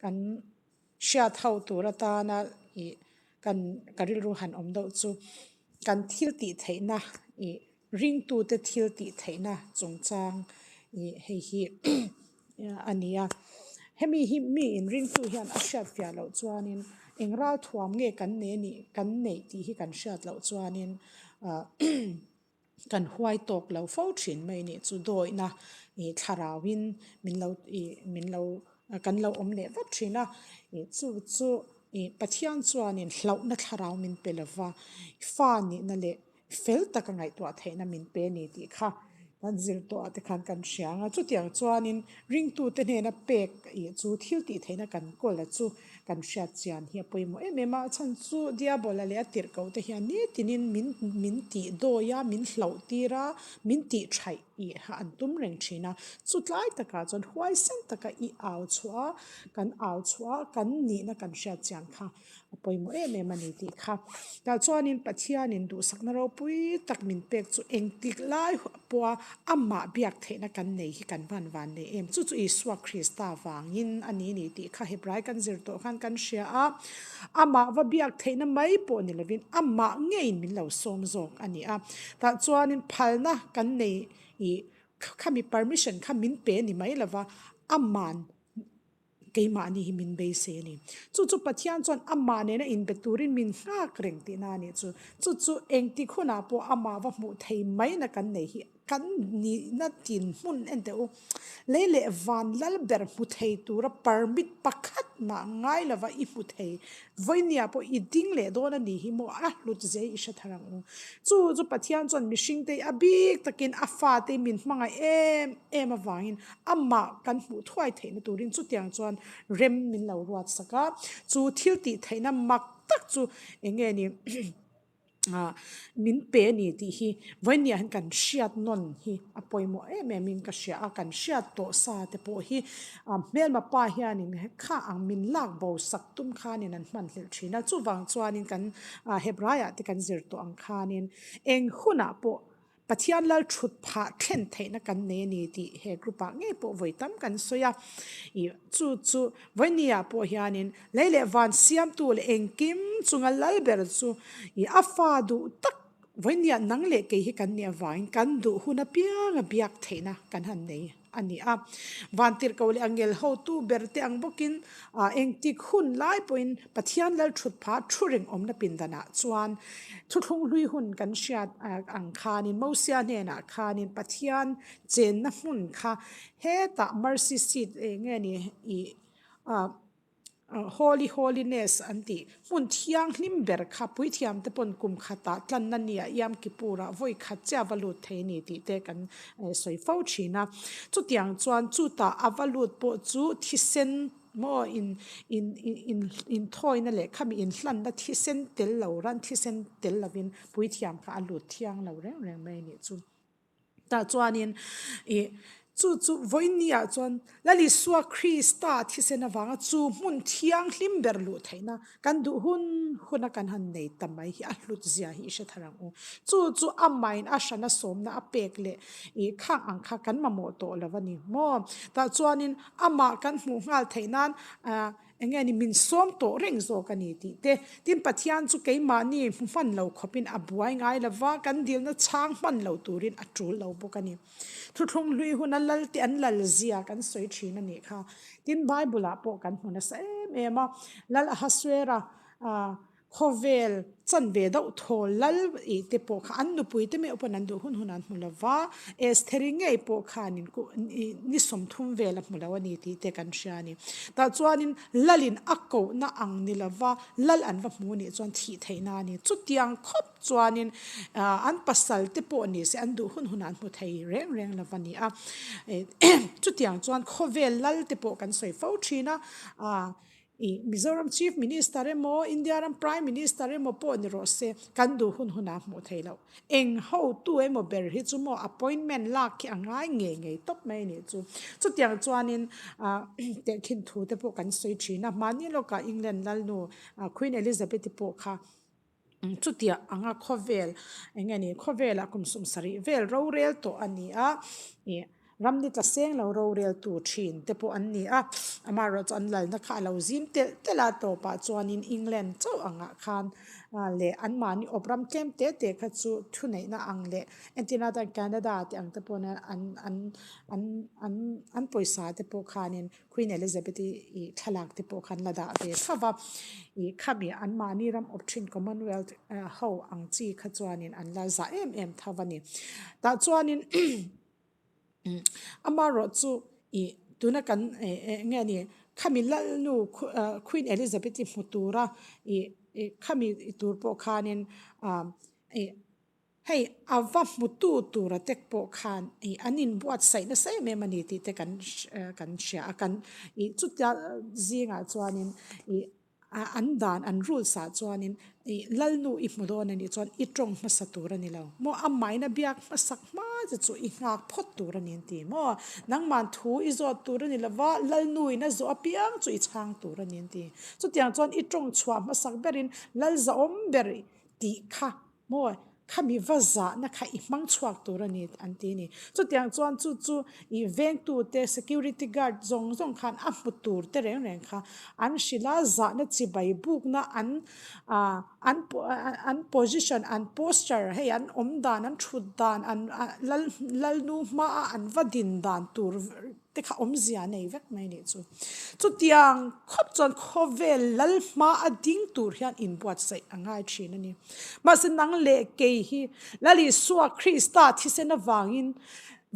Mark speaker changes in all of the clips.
Speaker 1: kan hriat ho tur atana ih kan ka rilru han awm deuh chu kan thil tih theihna ih ringtute thil tih theihna chungchang ih hei hi a ni a. Hemi hi mi in ringtu hian a hriat fiah loh chuanin eng ralthuam nge kan nei a nih kan neih tih hi kan hriat loh chuanin ah kan huai tawk lo fo thin mai nih chu dawihna ih thlarauin min lo ih min lo kan lo awm leh vat thin a ih chu chu ih Pathian chuanin hlauhna thlarau min pe lova fa nihna leh fel taka ngaihtuah theihna min pe a ni tih kha kan zir tawh ah te khan kan hria ang a. Chutiang chuanin ringtute hnena pek ih chu thil tih theihna kan kawl a chu kan hriat chian hi a pawimawh em em a. A chhan chu Diabola leh a tirhkoh te hian nitinin min min tih dawi a, min hlauh tir a, min tih thaih ih kha an tum reng thin a. Chutlai takah chuan huaisen taka i au chhuah a, kan au chhuah a, kan nihna kan hriat chian kha A pawimawh em em a ni tih kha. Tah chuanin Pathianin duhsakna ropui tak min pek chu engtik lai pawha amah biak theihna kan nei hi kan van van nei em. Chu chu Isua Krista vangin a ni ni tih kha Hebrai kan zir tawh khan kan hria a. Amah va biak theihna mai pawh ni lovin amah ngeiin min lo sawm zawk a ni a. Tah chuanin phalna kan nei ih khami permission kha min pe ni mai lova aman Keimahni hi min beisei a ni. Chu chu Pathian chuan amah nena inbe turin min nghak reng tihna a nih chu. Chu chu engtik hunah pawh amah va hmuh thei maina kan nei hi kan nihna tin hmun en teh u. Lei leh van lal ber hmu thei tura permit pakhat mah ngai lova i hmu thei. Vawinia pawh i ding leh dawn a nih hi maw a hlut zia i hre thar ang u. Chu chu Pathian chuan mihringte a bik takin a fate min hmangaih em em avangin Amah kan hmuh thuai theihna turin chutiang chuan rem min lo ruat sak a, chu thil tih theihna mak tak chu eng nge ni min pe a ni tih hi vawinia hian kan hriat nawn hi a pawimawh em em in ka hria a, kan hriat tawh sa te pawh hi hmelma pa hianin kha ang min lak bo sak tum khanin an hman hlelh thin a, chuvang chuanin kan Hebraiah te kan zir tawh ang khanin eng hunah pawh Pathian lal thut phah thlen theihna kan nei a ni tih he group ah ngei pawh vawi tam kan sawi a. Ih chu chu vawinia ah pawh hianin lei leh van siamtu leh engkim chunga lal ber chu ih a fa duh tak vawinia nang leh kei hi kan nih avangin kan duh hun apianga biak theihna kan han nei a ni a. Vantirhkoh leh angel hotu ber te ang bawkin engtik hun lai pawhin Pathian lal thut phah thu reng awmna pindanah chuan thuthlung hlui hun kan hriat ang khanin Mosia hnenah khanin Pathian chenna hmun kha hetah mercy seat eng nge ni ih Holy Holiness an tih hmun thianghlim ber kha puithiam te pawn kum khatah tlanna nia Yom Kippur-ah vawi khat chiah a va lut thei a ni tih te kan sawi fo thin a. Chutiang chuan chutah a va lut pawh chu thisen maw in in in inthawina leh khami inhlanna thisen tel lo ran thisen tel lovin puithiam kha a lut thiang lo reng reng mai a nih chu. Tah chuanin ih chu chu vawinia chuan Lal Isua Krista thisen avanga chu hmun thianghlim ber luh theihna kan duh hun huna kan han nei ta mai hi a hlut zia hi i hre thar ang u. Chu chu amahin a hrana sawmna a pek leh ih khang ang kha kan mamawh tawh lo a ni maw. Tah chuanin amah kan hmuh nghal theih nan ah Eng nge ni min sawm tawh reng zawk a ni tih te. Tin, Pathian chu keimahni hmu hman lo khawpin a buai ngai lo va, kan dilna chhang hman lo turin a tul lo bawk a ni. Thuthlung hlui huna lalte an lal zia kan sawi thin a nih kha. Tin, Bible-ah pawh kan hmu nasa em em a, Lal Ahasuera Khawvel chanve deuh thawl lal ih te pawh kha an nupui te meuh pawn an duh hun hun an hmu lo va, Estheri ngei pawh khanin ni 30 vel a hmu lo a ni tih te kan hria a ni. Tah chuanin lalin a kohna ang ni lo va, lal an va hmu nih chuan thih theihna a ni. Chutiang khawp chuanin an pasal te pawh ni se an duh hun hun an hmu thei reng reng lo va ni a. Chutiang chuan khawvel lal te pawh kan sawi fo thin a, I Mizoram Chief Minister emaw, India ram Prime Minister emaw pawh ni rawh se, kan duh hun hunah hmuh theih loh. Eng hotu emaw ber hi chu maw appointment lak hi a ngai ngei ngei tawp mai a nih chu. Chutiang chuanin tehkhin thu te pawh kan sawi thin a, mahni lawkah England lalnu Queen Elizabeth-i pawh kha chutiang anga khawvel eng nge ni khawvelah kum 70 vel rorel tawh a ni a. Ram ni tla seng lo roreltu thin te pawh an ni a, amaherawhchu an lalna kha a lo zim telh telh a, tawpah chuanin England chauh angah khan leh anmahni awp ram tlem te te kha chu thuneihna ang leh entirna atan Canada te ang te pawh an an an an an pawisa te pawh khanin Queen Elizabeth i thlalak te pawh khan la dah ve tho va, ih khami anmahni ram awp thin Commonwealth ho ang chi kha chuanin an la zah em em tho a ni. Tah chuanin amaherawh chu ih tuna kan eng nge ni khami lalnu Queen Elizabeth i hmu tura ih khami tur pawh khanin ih Hei, a va hmutu tura tek pawh khan ih an inbuatsaih nasa em em a ni tih te kan kan hria a, kan ih chutia zingah chuanin ih an dan an rules ah chuanin ih Lalnu i hmu dawn a nih chuan i tawng hmasa tur a ni lo maw, amahin a biak hmasak hma che chu i nghak phawt tur a ni an ti maw, nangmah thu i zawt tur a ni lo va, Lalnu in a zawh apiang chu i chhang tur a ni an ti. Chutiang chuan i tawng chhuah hmasak berin Lal zahawm ber tih kha Maw, khami va zahna kha i hmang chhuak tur a ni an ti a ni. Chutiang chuan chu chu i vengtute, security guard zawng zawng khan a hmu tur te reng reng kha an hrilh a, zahna chibai bukna an ah an an position, an posture hei an awm dan, an thut dan, an lal lalnu hmaa an va din dan tur te kha awmzia a nei vek mai nih chu. Chutiang khawp chuan khawvel lal hma a ding tur hian inbuatsaih a ngai thin a ni. Mahse nang leh kei hi Lal Isua Krista thisen avangin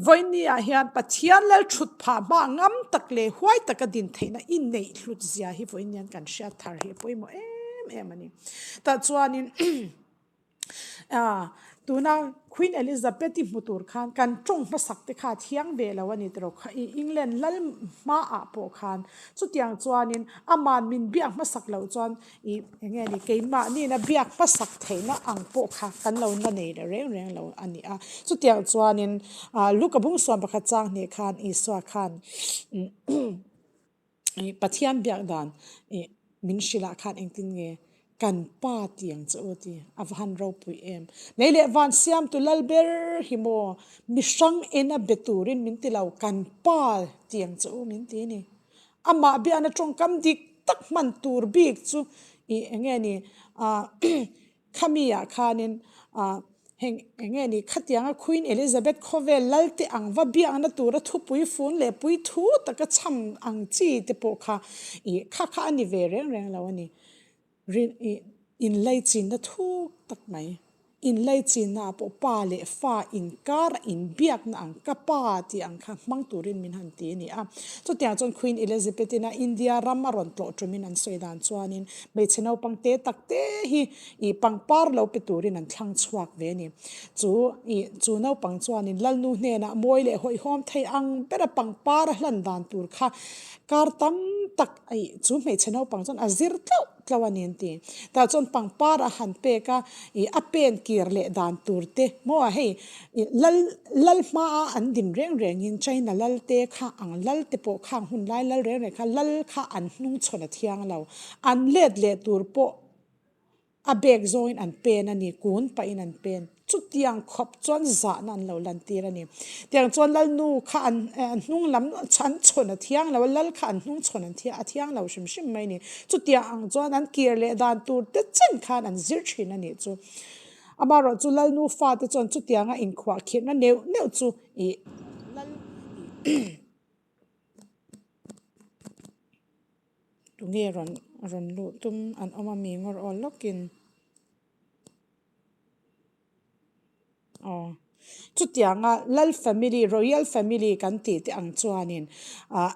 Speaker 1: vawinia hian Pathian lal thut phah hma ngam tak leh huai taka din theihna i neih hlut zia hi vawiin kan hriat thar hi a pawimawh em em a ni. Tah chuanin. Tuna Queen Elizabeth-i hmu tur khan kan tawng hmasak te kha a thiang ve lo a ni tiraw kha i England lal hmaah pawh khan chutiang chuanin aman min biak hmasak loh chuan i eng nge ni keimahniin a biak hmasak theihna ang pawh kha kan lo na nei leh reng reng lo a ni a. Chutiang chuanin Luka bungsuan pakhat chang hnih khan Isua khan Ih Pathian biak dan ih min hrilh ah khan engtin nge kan pa ti ang che u ti a va han ropui em. Lei leh van siamtu lal ber hi maw mi hrang en a be turin min ti lo kan pa ti ang che u min ti a ni. Amah biakna tawngkam dik tak hman tur bik chu ih eng nge ni ah Khami ah khanin ah heng eng nge ni khatianga Queen Elizabeth khawvel lal te ang va biakna tura thupui fun leh pui thu taka chham ang chi te pawh kha ih kha kha a ni ve reng reng lo a ni. Rin ih inlaichinna thuk tak mai. Inlaichinna ah pawh pa leh fa inkar a inbiakna ang ka pa tih ang kha hmang turin min han ti a ni a. Chutiang chuan Queen Elizabeth ina India ram a rawn tlawh tumin an sawi dan chuanin Hmeichhe naupang te tak te hi ih pangpar lo pe turin an thlang chhuak ve a ni. Chu ih chu naupang chuanin Lalnu hnenah mawi leh hawihhawm thei ang bera pangpar a hlan dan tur kha kar tam tak ih chu hmeichhe naupang chuan a zir tlauh tlauh a ni an ti. Tah chuan pangpar a han pek a ih a pen kir leh dan tur te maw hei ih lal lal hmaa an din reng rengin China lal te kha ang lal te pawh khang hun lai lal reng reng kha lal kha an hnung chhawn a thiang lo. An let leh tur pawh a bag zawngin an pen a ni, kun pahin an pen. Chutiang khawp chuan zahna an lo lantir a ni. Tiang chuan Lalnu kha an hnung lam an chhawn a thiang lo a, Lal kha an hnung chhawn an a thiang lo hrim hrim mai a ni. Chutiang ang chuan an kir leh dan tur te chen khan an zir thin a nih chu. Amaherawhchu Lalnu fate chuan chutianga inkhuahkhirhna neuh neuh chu ih Lal ih Tunge rawn rawn luh tum an awm a mi ngawr aw lawkin aw chutianga lal family royal family kan tih te ang chuanin ah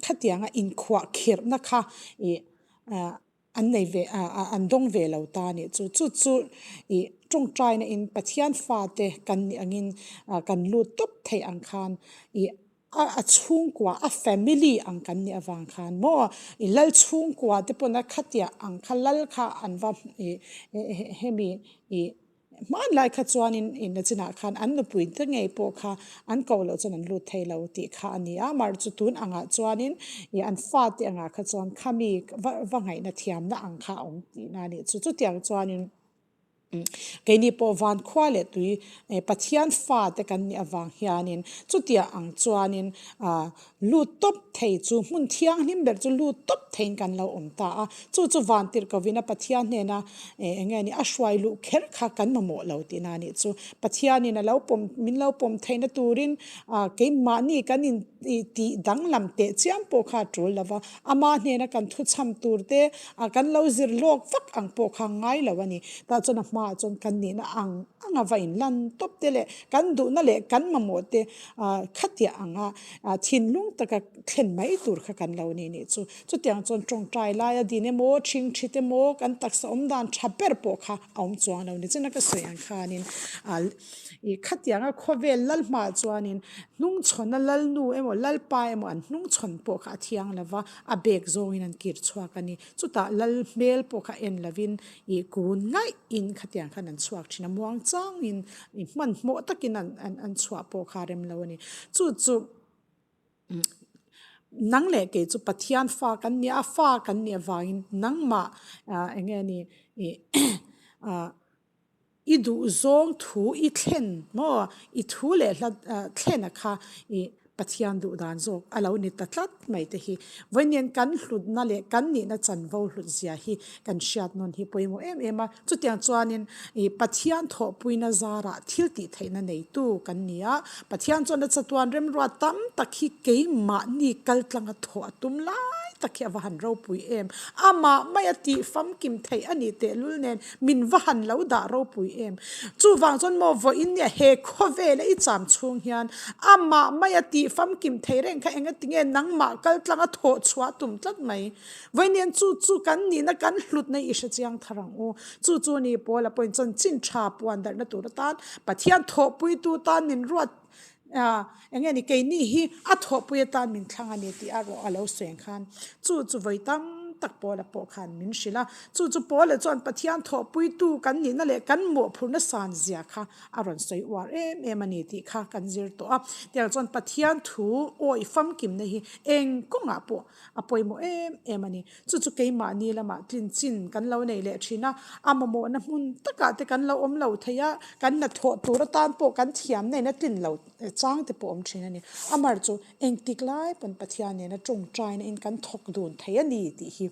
Speaker 1: khatianga inkhuah khirhna kha ih ah an nei ve ah an dawng ve lo ta a nih chu chu chu ih tawngtaina in Pathian fate kan nih angin ah kan lut tawp theih ang khan ih A a chhungkua, a family ang kan nih avang khan maw i lal chhungkua te pawn a khatiah ang kha lal kha an va i hemi i hmanlai kha chuanin i nachinah khan an nupui te ngei pawh kha an koh loh chuan an lut thei lo tih kha a ni a, amaherawhchu chu tun angah chuanin i an fate angah kha chuan khami va va ngaihna thiamna ang kha a awm tihna a nih chu. Chutiang chuanin. Keini pawh van khua leh tui Pathian fate kan nih avang hianin chutia ang chuanin lut tawp thei chu hmun thianghlim ber chu lut tawp theiin kan lo awm ta a. Chu chu van tirh kovin a Pathian hnena eng nge ni a hruai luh kher kha kan mamawh lo tihna a nih chu. Pathianin a lo pawm min lo pawm theihna turin keimahni kan in tih danglam teh chiam pawh kha a tul lo va. Ama hnena kan thuchham tur te kan lo zir lawk vak ang pawh kha ngai lo a ni. Tah chuan a hmaah chuan kan nihna ang anga va inlan tawp te leh kan duhna leh kan mamawh te khatiah anga thinlung taka thlen mai tur kha kan lo ni nih chu. Chutiang chuan tawngtai laia din emaw, ṭhingṭhit emaw, kan taksa awm dan ṭha ber pawh kha a awm chuang lo ni. China ka sawi ang khanin I khatianga khawvel lal hmaah chuanin hnungchhawna lalnu emaw lalpa emaw an hnungchhawn pawh kha a thiang lo va, a bek zawngin an kir chhuak a ni. Chutah lal hmel pawh kha en lovin i kun ngaihin khatiang khan an chhuak thin a, muang changin i hmanhmawh takin an chhuah pawh kha a rem lo a ni. Chu chu nang leh kei chu Pathian fa kan nia, a fa kan nih avangin nangmah eng nge ni i I duhzawng thu i thlen maw? I thu leh hla thlena kha i Pathian duh dan zawk a lo ni ta tlat mai te hi. Vawiin kan hlutna leh kan nihna chanvo hlut zia hi kan hriat nawn hi pawimawh em em a. Chutiang chuanin i Pathian thawhpuina zarah thil tih theihna neitu kan ni a. Pathian chuan a chatuan remruat tam tak hi keimahni kaltlanga thawh a tum lai tak hi a va han ropui em. Amah maia tih famkim theih a nih tehlul nen Min va han lo dah ropui em? Chuvang chuan maw vawiin nia he khawvela i cham chhung hian amah maia tih famkim thei reng kha enga tinge nangmah kal tlanga thawh chhuah tum tlat mai. Vawiin chu chu kan nihna kan hlutna i hre chiang thar ang u. Chu chu ni Paula pawhin chanchin tha puan darhna tur atan Pathian thawhpuitu tan min ruat Eng nge ni, keini hi a thawhpui atan min thlang a ni tih a rawh a lo sawi ang khan chu chu vawi tam tak Paula pawh khan min hrilh a. Chu chu Paula chuan Pathian thawhpuitu kan nihna leh kan mawhphurhna san zia kha a rawn sawi uar em em a ni tih kha kan zir tawh a. Tiang chuan Pathian thu awih famkimna hi eng kawngah pawh a pawimawh em em a ni. Chu chu keimahni lamah tlin chin kan lo nei leh thin a, a mamawhna hmun takah te kan lo awm lo thei a, kan hnathawh tur atan pawh kan thiamna in a tlin lo chang te pawh awm thin a ni. Amar chu engtik lai pawn Pathian nena tawngtaina in kan thawk dun thei a ni tih hi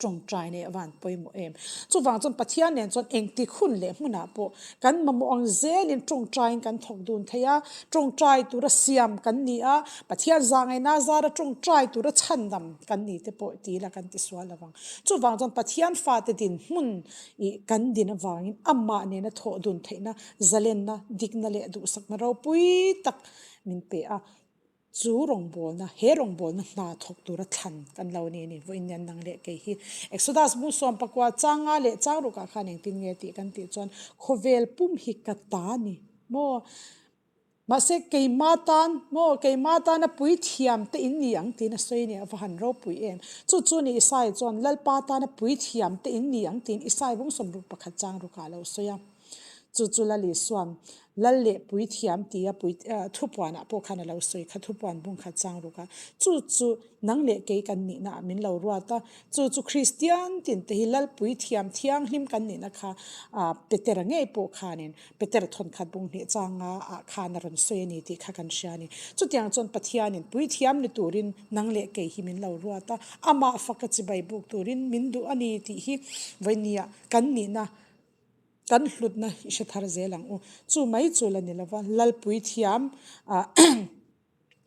Speaker 1: tawngtaina hi a van pawimawh em. Chuvang chuan Pathian nen chuan engtik hun leh hmunah pawh kan mamawh ang zelin tawngtaiin kan thawk dun thei a, tawngtai tura siam kan ni a, Pathian zahngaihna zara tawngtai tura chhandam kan ni te pawh ti ila kan ti sual lo vang. Chuvang chuan Pathian fate dinhmun ih kan din avangin amah nena thawh dun theihna zalenna, dikna leh duhsakna ropui tak min pe a. Chu rawngbawlna, he rawngbawlna hna thawk tura thlan kan lo ni a ni. Vawiin hian nang leh kei hi Exodus bung sawm pakua changa leh chang rukah khan engtin nge tih kan tih chuan khawvel pum hi ka ta a ni maw? Mahse keima tan maw keima tana puithiam te in ni ang tiin a sawi a ni a va han ropui em. Chu chu ni Isaiah chuan Lalpa tana puithiam te in ni ang tiin Isaiah bung sawmruk pakhat chang rukah a lo sawi a. Chu chu Lal Isua'n Lal leh Puithiam tia pui thupuanah pawh khan a lo sawi kha thupuan bung khat chang ruk a. Chu chu nang leh kei kan nihna ah min lo ruat a. Chu chu Kristian tin te hi Lal Puithiam thianghlim kan nihna kha Petera ngei pawh khanin Petera thawnkhat bung hnih changa ah khan a rawn sawi a ni tih kha kan hria a ni. Chutiang chuan Pathianin Puithiam ni turin nang leh kei hi min lo ruat a, amah faka chibai buk turin min duh a ni tih hi vawinia kan nihna Kan hlutna i hre thar zel ang u. Chu mai chu la ni lova, Lalpui thiam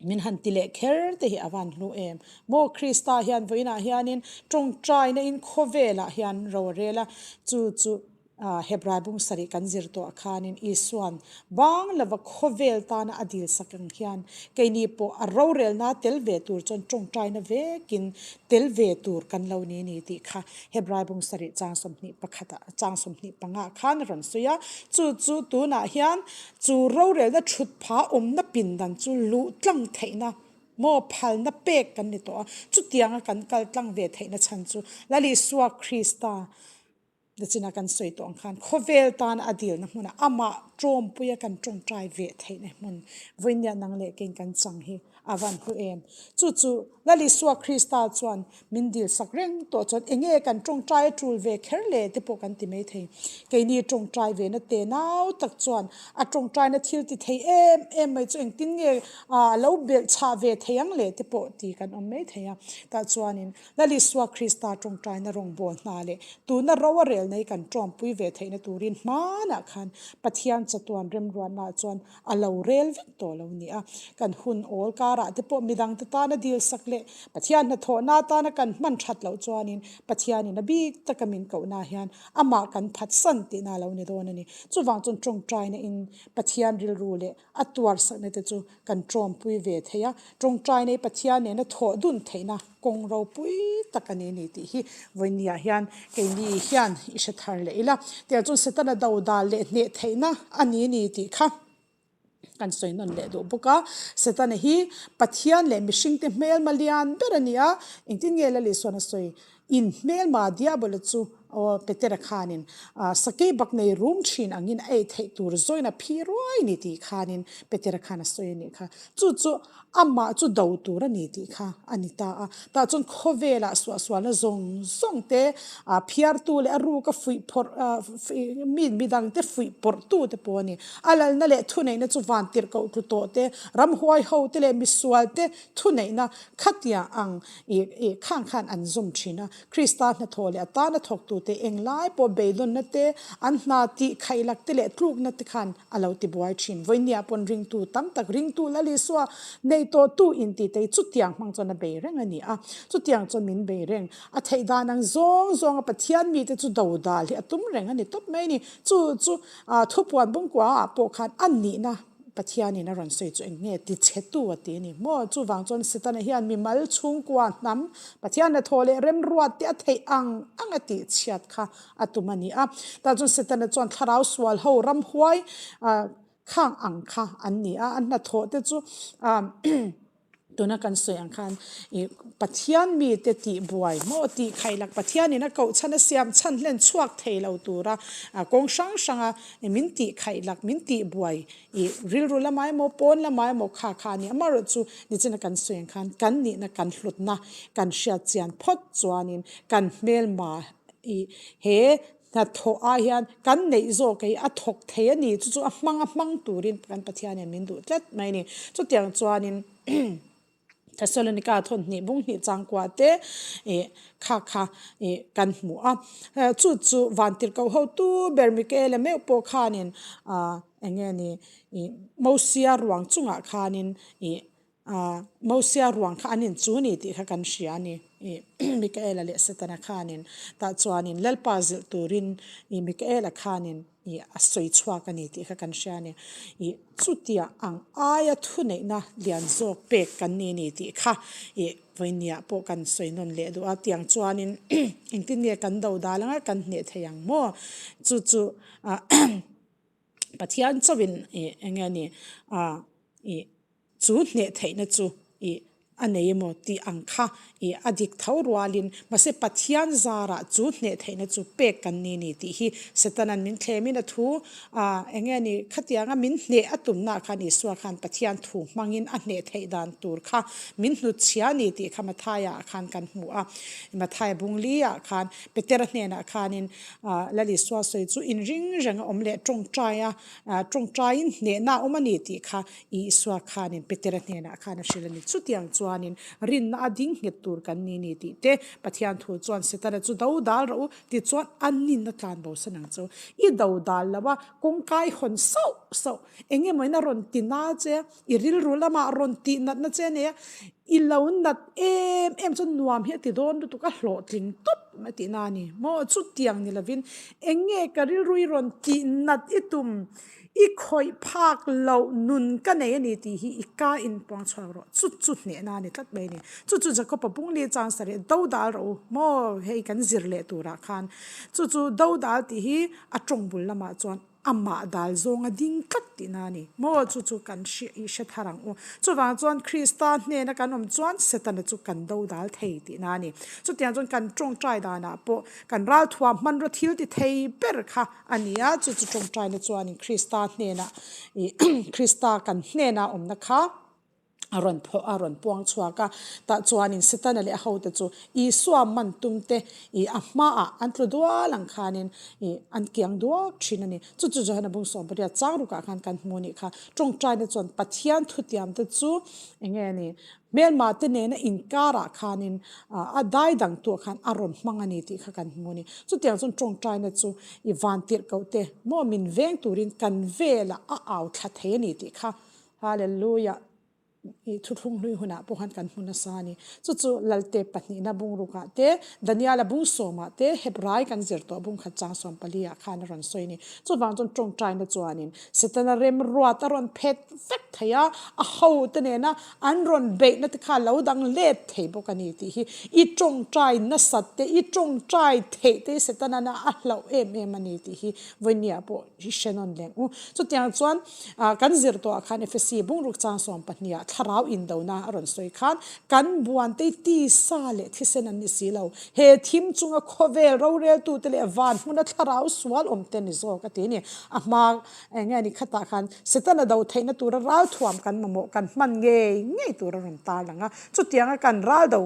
Speaker 1: min han ti leh kher te hi a van hlu em. Maw Krista hian vawiinah hianin tawngtaina in khawvelah hian ro a rel a, chu chu Hebrai bung sarih kan zir tawh ah khanin Isua'n bang lova khawvel tana a dil sak ang hian keini pawh a rorelna tel ve tur chuan tawngtaina vekin tel ve tur kan lo ni ni tih kha Hebrai bung sarih chang 20 pakhatah chang 25 khan a rawn sawi a, chu chu tunah hian chu rorelna thut pha awmna pindan chu luh tlang theihna maw phalna pek kan ni tawh a, chutianga kan kal tlang ve theihna chhan chu Lal Isua Krista Nachina kan sawi tawh ang khan khawvel tana a dilna hmunah amah tawmpuia kan tawngtai ve theihna hmun vawinia nang leh keiin kan chang hi. a van hlu em. Chu chu Lal Isua Krista chuan min dil sak reng tawh chuan enge kan tawngtai a tul ve kher le te pawh kan ti mai thei. Keini tawngtai ve na te nau tak chuan a tawngtaina thil ti thei em em mai chu engtin nge a lo belh chhah ve thei ang le te pawh ti kan awm mai thei a. Tah chuanin Lal Isua Krista tawngtaina rawngbâwl hna leh tuna ro a rel nei kan tawmpui ve theihna turin hmanah khan Pathian chatuan remruatnaah chuan a lo rel vek tawh lo ni a. Kan hun awl karah te pawh midangte tana dil sak leh Pathian hnathawhna atana kan hman that loh chuanin Pathianin a bik taka min kohna hian amah kan phatsan tihna a lo ni dawn a ni. Chuvang chuan tawngtaina in Pathian rilru leh a tuarsakna te chu kan tawmpui ve thei a, tawngtai nei Pathian nena thawh dun theihna kawng ropui tak a ni ni tih hi vawinia hian keini hian i hre thar leh ila. Tiang chuan Setana do dal leh hneh theihna a ni ni tih kha kan sawi nawn leh duh bawk a. Setana hi Pathian leh mihringte hmelma lian ber a ni a, engtin nge Lal Isuan a sawi? In hmelma Diabola chu aw Petera khanin sakei bak nei rum thin angin a ei theih tur zawin a phi ruai ni tih khanin Petera khan a sawi a nih kha. Chu chu amah chu do tur a ni tih kha a ni ta a. Tah chuan khawvelah suahsualna zawng zawng te phiartu leh a ruka fuih phawrh mi midangte fuih pawrhtu te pawh a ni. A lalna leh thuneihna chu vantirhkoh tlu tawh te, ramhuai ho te leh misual te thuneihna khatia ang Ih ih khang khan an zum thin a, Krista hnathawh leh a tana thawktute englai pawh beidawnna te, an hna tih khaihlak te leh tlukna te khan a lo ti buai thin. Vawinia pawn ringtu tam tak ringtu Lal Isua nei tawhtu inti te hi chutiang hmang chuan a bei reng a ni a, chutiang chuan min bei reng. A theih dan ang zawng zawnga Pathian mite chu dodal hi a tum reng a ni tawp mai a ni. Chu chu thupuan bungkua ah pawh khan a nihna Pathianin a rawn sawi chu eng nge ti chhe tu a ti a ni maw? Chuvang chuan Setana hian mimal chhungkua hnam Pathian hnathawh leh remruat te a theih ang ang a tih chhiat kha a tum a ni a. Tah chuan Setana chuan thlarau sual ho ramhuai khang ang kha an ni a, a hnathawh te chu Tuna kan sawi ang khan ih Pathian mite tih buai maw tih khailak Pathianin a koh chhan a siam chhan hlen chhuak thei lo tura kawng hrang hranga min tih khailak min tih buai ih rilru lamah emaw pawn lamah emaw kha kha a ni. Amaherawhchu nichina kan sawi ang khan kan nihna kan hlutna kan hriat chian phawt chuanin kan hmelma ih he Hnathawh ah hian kan neih zawk hi a thawk thei a ni, chu chu a hmang a hmang turin kan Pathianin min duh tlat mai a ni. Chutiang chuanin Thessalonica thawn hnih bung hnih changkua te ih kha kha ih kan hmu a. Chu chu vantirhkoh hotu ber Mikaela meuh pawh khanin ah eng nge ni ih Mosia ruang chungah khanin ih Aaa Mosia ruang kha an inchu ni tih kha kan hria a ni. Ih Mikaela leh Setana khanin tah chuanin Lalpa zilh turin ih Mikaela khanin ih a sawi chhuak a ni tih kha kan hria a ni. Ih chutia ang aia thuneihna lian zawk pek kan ni ni tih kha ih vawinia pawh kan sawi nawn leh duh a. Tiang chuanin engtin nge kan do dal anga kan hneh thei ang maw? Chu chu ah Pathian chauhin ih eng nge ni ah ih Chu hneh theihna chu ih a nei emaw tih ang kha ih a dik tho rualin, mahse Pathian zarah chu hneh theihna chu pek kan ni ni tih hi Setana'n min thlemin a thu ah eng nge ni khatianga min hneh a tumnaah khan Isua khan Pathian thu hmangin a hneh theih dan tur kha min hnutchhia ni tih kha Mathaia ah khan kan hmu a. Mathaia bungli ah khan Petera hnenah khanin ah Lal Isua sawi chu inring reng a awm leh tawngtai a tawngtaiin hnehna a awm a ni tih kha Isua khanin Petera hnenah khan a hrilh a ni. Chutiang chuanin rinna a ding nghet tur kan ni ni tih te Pathian thu chuan Setana chu do dal rawh u tichuan a nin a tlan bo san ang chu. I do dal lo a, kawngkai hawn sauh sauh eng emaw in a rawn ti na che a, i rilru lamah rawn tih natna che a nei a, i lo nat em em chuan nuam hi a ti dawn lutuk a hlawhtling tawp a tih na a ni. Maw chutiang ni lovin eng nge ka rilru i rawn tih nat i tum I khawih phak loh nun ka nei a ni tih hi i ka inpuang chhuak rawh. Chu chu hnehna a ni tlat mai a ni. Chu chu Jakob-a pungli chang sarih do dal rawh u maw hei kan zir leh turah khan. Chu chu do dal tih hi a tawng bul lamah chuan amah dal zawnga ding tlat tihna a ni maw chu chu kan hria i hre thar ang u. Chuvang chuan Krista hnena kan awm chuan Setana chu kan do dal thei tihna a ni. Chutiang chuan kan tawngtai danah pawh kan ralthuam hmanraw thil ti thei ber kha A ni a, chu chu tawngtaina chuanin Krista hnenah ih Krista kan hnena awmna kha A rawn phawh a rawn puang chhuak a, tah chuanin Setana leh a hote chu Isua man tumte ih a hmaah an tlu dual ang khanin ih an kiang duak thin a ni. Chu chu Johana bung 18 chang rukah khan kan hmu nih kha. Tawngtaina chuan Pathian thutiamte chu eng nge ni hmelma te nena inkarah khanin a dai dang tuah khan a rawn hmang a ni tih kha kan hmu a ni. Chutiang chuan tawngtaina chu ih van tirhkoh te maw min veng turin kan velah a au thla thei a ni tih kha Hallelujah! I thuthlung hlui hunah pawh khan kan hmu nasa a ni. Chu chu Lalte pahnihna bungrukah te, Daniela bung sawmah te, Hebrai kan zir tawh bung khat chang 14 ah khan a rawn sawi a ni. Chuvang chuan tawngtaina chuanin Setana remruat a rawn phet vek thei a, a hote nena an rawn beihna te kha a lo dang let thei bawk a ni tih hi i tawngtai nasat te, i tawngtai theih te hi Setana a hlauh em em a ni tih hi vawinia pawh i hre nawn leng u. Chutiang chuan kan zir tawhah khan Efesi bungruk chang 12 ah thlarau indona a rawn sawi khan kan buante tisa leh thisen an ni si lo. He thim chunga khawvel roreltute leh van hmuna thlarau sual awm te ni zawk a ti a ni. A hma eng nge ni khatah khan Setana do theihna tura ralthuam kan mamawh kan hman ngei ngei tur a rawn tarlang a. Chutianga kan ral do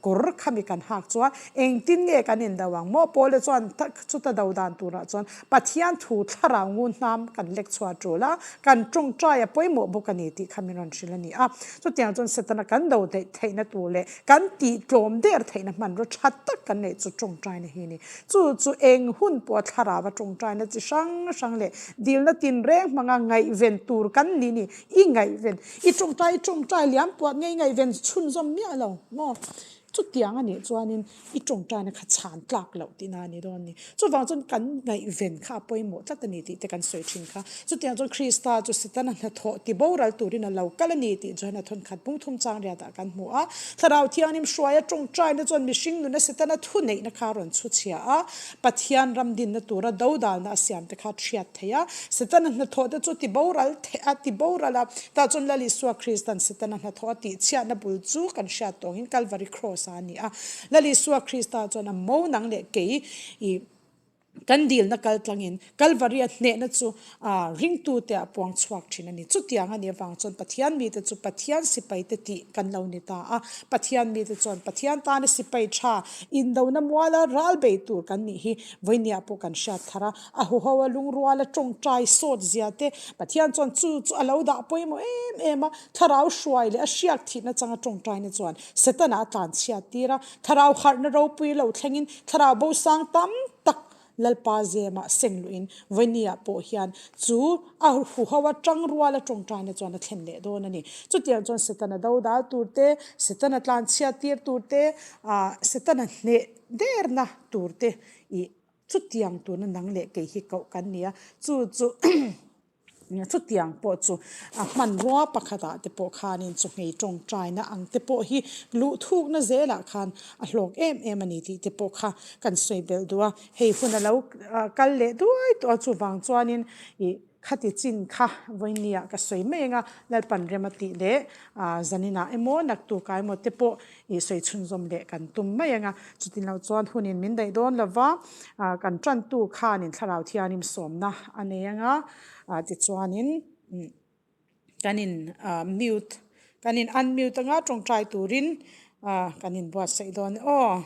Speaker 1: kawr khami kan hak chuan engtin nge kan indo ang maw? Paula chuan chuta do dan turah chuan Pathian thu thlarau ngun hnam kan lek chhuah tul a, kan tawngtai a pawimawh bawk a ni tih kha min rawn hrilh a ni a. Chutiang chuan Setana kan do daih theihna tur leh kan tih tlawm der theihna hmanraw tha tak kan neih chu tawngtaina hi a ni. Chu chu eng hun pawha thlarau a tawngtaina chi hrang hrang leh dilna tinreng hmanga ngaihven tur kan ni ni. I ngaihven, i tawngtai, i tawngtai liam puat nge i ngaihven chhunzawm miah lo maw? Chutiang a nih chuanin i tawngtaina kha chhan tlak loh tihna a ni dawn a ni. Chuvang chuan kan ngaihven kha a pawimawh tlat a ni tih te kan sawi thin kha. Chutiang chuan Krista chu Setana hnathawh ti boral turin a lo kal a ni tih Johana thawnkhat bungthum chang riatah kan hmu a. Thlarau Thianghlim hruaia tawngtaina chuan mihring nuna Setana thuneihna kha a rawn chhu chhia a, Pathian ram dinna tura dodalna a siam te kha a thiat thei a. Setana hnathawh te chu ti boral theh a, ti boral a. Tah chuan Lal Isua Kristan Setana hnathawh a tih chhiatna bul chu kan hriat tawngin Kalvari Kraws-a a ni a. Lal Isua Krista chuan a mo nang leh kei i kan dilna kal tlangin Kalvari-a hnehna chu a ringtute ah puang chhuak thin a ni. Chutiang a nih avang chuan Pathian mite chu Pathian sipaite tih kan lo ni ta a. Pathian mite chuan Pathian tana sipai tha indona muala ral bei tur kan nih hi vawinia pawh kan hriat thar a. A huho a lungruala tawngtai sawt zia te Pathian chuan chu chu a lo dah pawimawh em em a. Thlarau hruai leh a hriak thihna changa tawngtaina chuan Setana a tlanchhiat tir a. Thlarau harhna ropui lo thlengin thlarau bosang tam tak Lalpa zemah seng luhin vawinia pawh hian chu a huho a tangruala tawngtaina chuan a thlen leh dawn a ni. Chutiang chuan Setana dodal tur te, Setana tlanchhiat tir tur te, Setana hneh derna tur te ih chutiang tuna nang leh kei hi koh kan ni a, chu chu Chutiang pawh chu a hmanrua pakhatah te pawh khanin chawhmei tawngtaina ang te pawh hi luh thukna zelah khan a hlawk em em a ni tih te pawh kha kan sawi belh duh a. Hei hun a lo kal leh duai tawh a, chuvang chuanin ih khati chin kha vawinia ka sawi mai ang a, Lalpan rem a tih leh zaninah emaw naktukah emaw te pawh ih sawi chhunzawm leh kan tum mai ang a, chutin lo chuan hunin min daih dawn lo va, kan tantu khanin Thlarau Thianghlim sawmna a nei ang a, tichuanin kan in mute kan in unmute anga tawngtai turin kan inbuatsaih dawn aw.